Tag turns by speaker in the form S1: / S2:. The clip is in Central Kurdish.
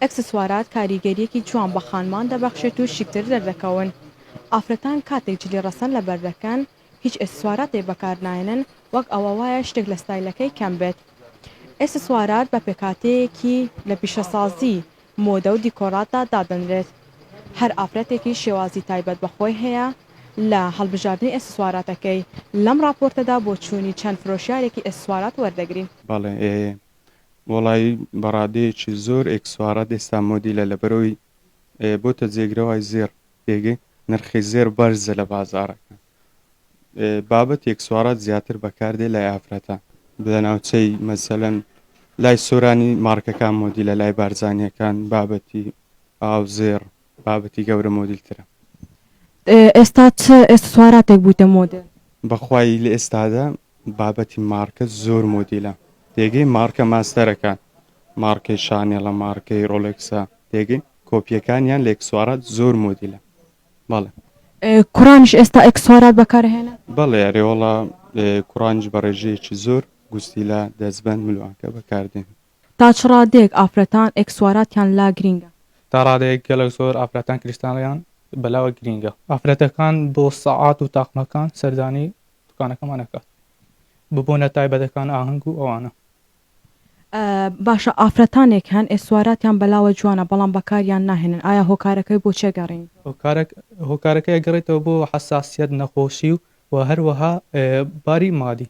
S1: ئێکسسوارات کاریگەرییەکی جوان بە خانمان دەبەخشێت و شیکتر دەردەکەون. ئافرەتان کاتێک جلی ڕەسەن لەبەر دەکەن هیچ ئێکسسواراتێک بەکارناهێنن وەک ئەوە وایە شتێک لە ستایلەکەی کەم بێت. ئێکسسوارات بە پێکهاتەیەکی لە پیشەسازی مۆدە و دیکۆراتدا دادەنرێت. هەر ئافرەتێکیش شێوازی تایبەت بە خۆی هەیە لە هەڵبژاردنی ئێکسسواراتەکەی. لەم ڕاپۆرتەدا بۆچوونی چەند فرۆشیارێکی ئێکسسوارات وەردەگرین.
S2: بەڵێ وەڵایی بەڕادەیەکی زۆر ئێکسوارات ئێستا مۆدیلە لەبەرئەوەی بۆتە جێگرەوای زێڕ تێگەی نرخی زێڕ بەرزە لە بازاڕەکان بابەتی ئێکسوارات زیاتر بەکاردێ لای ئافرەتان لە ناوچەی مەسەلەن لای سۆرانی مارکەکان مۆدیلە لای بارزانیەکان بابەتی ئاو زێڕ بابەتی گەورە مۆدیلترە.
S1: ئێستا چ ئێکسسواراتێک بوویتە مۆدێل؟
S2: بەخوای لە ئێستادا بابەتی مارکە زۆر مۆدیلە تێگەی مارکە ماستەرەکان مارکەی شانێڵە مارکەی ڕۆلێکسە تێگەی کۆپیەکانیان لە ئێکسوارات زۆر مۆدیلە بەڵێ.
S1: کوڕانیش ئێستا ئێکسوارات بەکارئەهێنن؟
S2: بەڵێ ئەرێ وەڵا کوڕانیش بە ڕێژەیەکی زۆر گوستیلە، دەستبەند، ملوانکە بەکاردێنن.
S1: تا چ ڕادەیەک ئافرەتان ئێکسواراتیان لا گرینگە؟
S3: تا ڕادەیەک گەلەک زۆر ئافرەتان کریستاڵیان بەلاوە گرینگە. ئافرەتەکان بۆ سەعات و تاقمەکان سەردانی دوکانەکەمان ئەکات بۆ بۆنە تایبەتەکان ئاهەنگ و ئەوانە.
S1: باشە ئافرەتانێک هەن ئێسواراتیان بەلاوە جوانە بەڵام بەکاریان ناهێنن ئایا هۆکارەکەی بۆ چێ گەڕین؟
S3: هۆکارەکەی ئەگەڕێتەوە بۆ حەساسیەت نەخۆشی و هەروەها باری مادی.